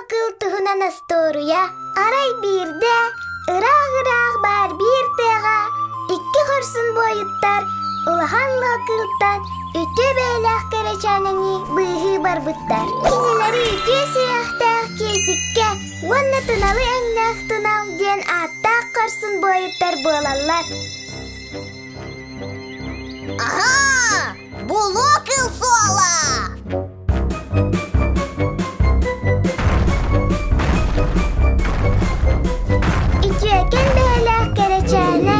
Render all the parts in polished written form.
кыыл туһунан остуоруйа. Арай биирдэ ыраах-ыраах баар биир тыаҕа икки хорсун буойуттар улахан луо кыылтан үтүө бэйэлээх кэрэчээнэни быыһыы барбыттар. Кинилэри үтүө сүрэхтээх Киэсиккэ уонна Туналы өҥнөөх Тунал диэн ааттаах хорсун буойуттар буолаллар. Аһаа! Булуо кыыл суола! Үтүөкэн бэйэлээх кэрэчээнэ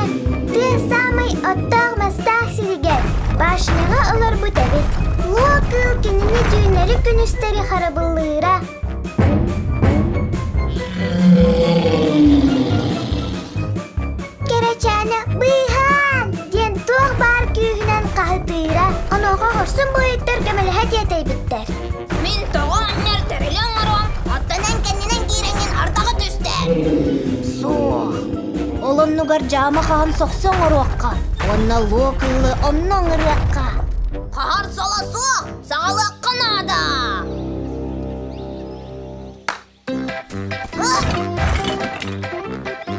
тыа саамай оттоох-мастаах сиригэр башняҕа олорбут эбит. Луо кыыл кинини түүннэри-күнүстэри харабыллыыра. Кэрэчээнэ быыһаан! диэн туох баар күүһүнэн хаһытыыра, онуоха хорсун буойуттар көмөлөһө тиэтэйбиттэр. Мин тоҕо анньар тэрили оҥоруом, оттон эн кэннинэн киирэҥҥин ардаҕа түстэ. Суох. Ол оннугар дьаама хаһан сохсо оҥоруохха уонна луо кыылы онно ыҥырыахха. Хаһар соло суох, саҕалыахха наада.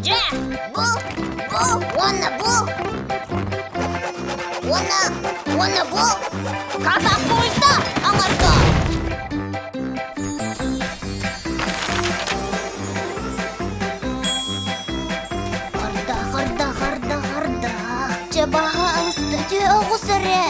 Дьэ, бу, бу уонна бу, уонна, уонна бу катапульта оҥордо. Ардах, ардах, ардах, ардах, чэ баһаалыста, дьэ оҕус эрэ.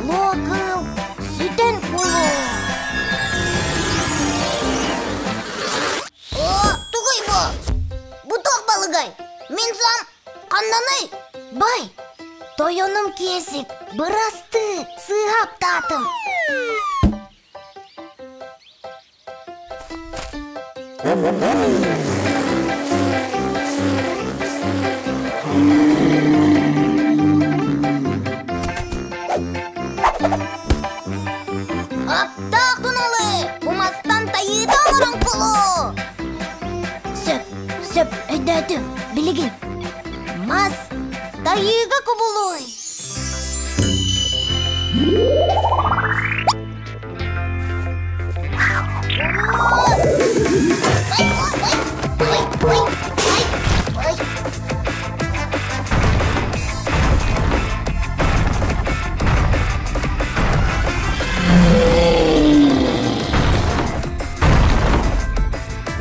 Луо кыыл сүтэн кулу. О, тугуй бу? Бу туох балыгай? Мин сам ханнаный? Бай, тойонум Киэсик, бырастыы, сыыһа аптаатым. Аптаах туналы, умастан тайыыта оҥорон кулу! Сөп, сөп, өйдөөтүм, билигин. Мас тайыыга кубулуй!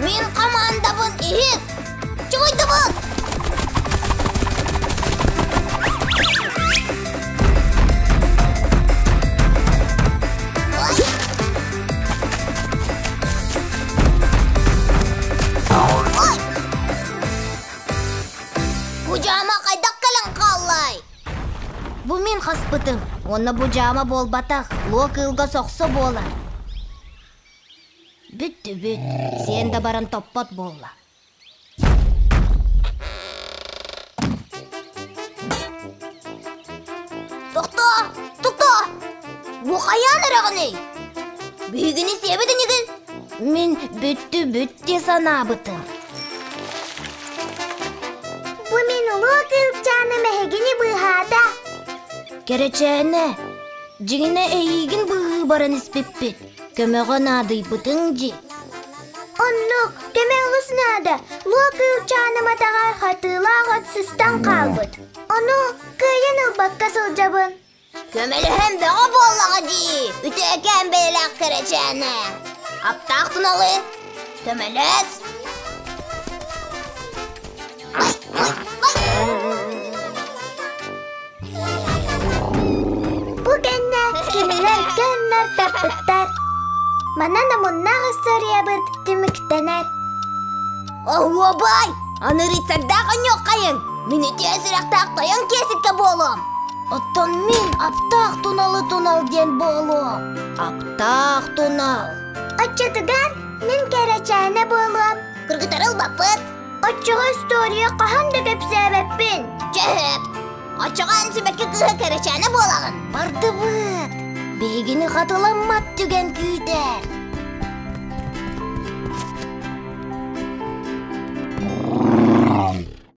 Мин командабын иһит! Чугуйдубут! Бу дьаама хайдах кэлэн хааллай? Бу мин хаспытым, уонна бу дьаама буолбатах, луо кыылга сохсо буолар. Бүттүбүт, сиэн да баран топпот буолла. Тохтоо! Тохтоо! Бу хайаан эрэҕиний? Биһигини сиэбит инигин? Мин бүттүбүт дии санаабытым. Бу мин улуу кыылчааным эһигини быыһаата. Кэрэчээнэ, дьиҥинэ эйиигин быыһыы баран испиппит. Көмөҕө наадыйбытыҥ дии. Оннук, көмө олус наада. Луо кыылчааным атаҕар хатыылаах от сыстан хаалбыт. Ону кыайан ылбакка сылдьабын. Көмөлөһөн бөҕө буоллаҕа дии, үтүөкээн бэйэлээх кэрэчээнэ. Аптаах туналы, көмөлөс. Бу кэннэ кинилэр көннөр таппыттар. Манан омуннаах историябыт түмүктэнэр. Оһуобай! Аны рыцардаах онньуоххайыҥ! Мин үтүө сүрэхтээх тойон Киэсиккэ буолуом! Оттон мин аптаах туналы тунал диэн буолуом. Аптаах тунал. Оччотугар мин кэрэчээнэ буолуом. Кыргытары ылбаппыт. Оччоҕо история хаһан да кэпсээбэппин. Чөһөп! Оччоҕо эн сибэкки кыыһа кэрэчээнэ буолаҕын. Бардыбыт. Биһигини хатыламмат түгэн күүтэр.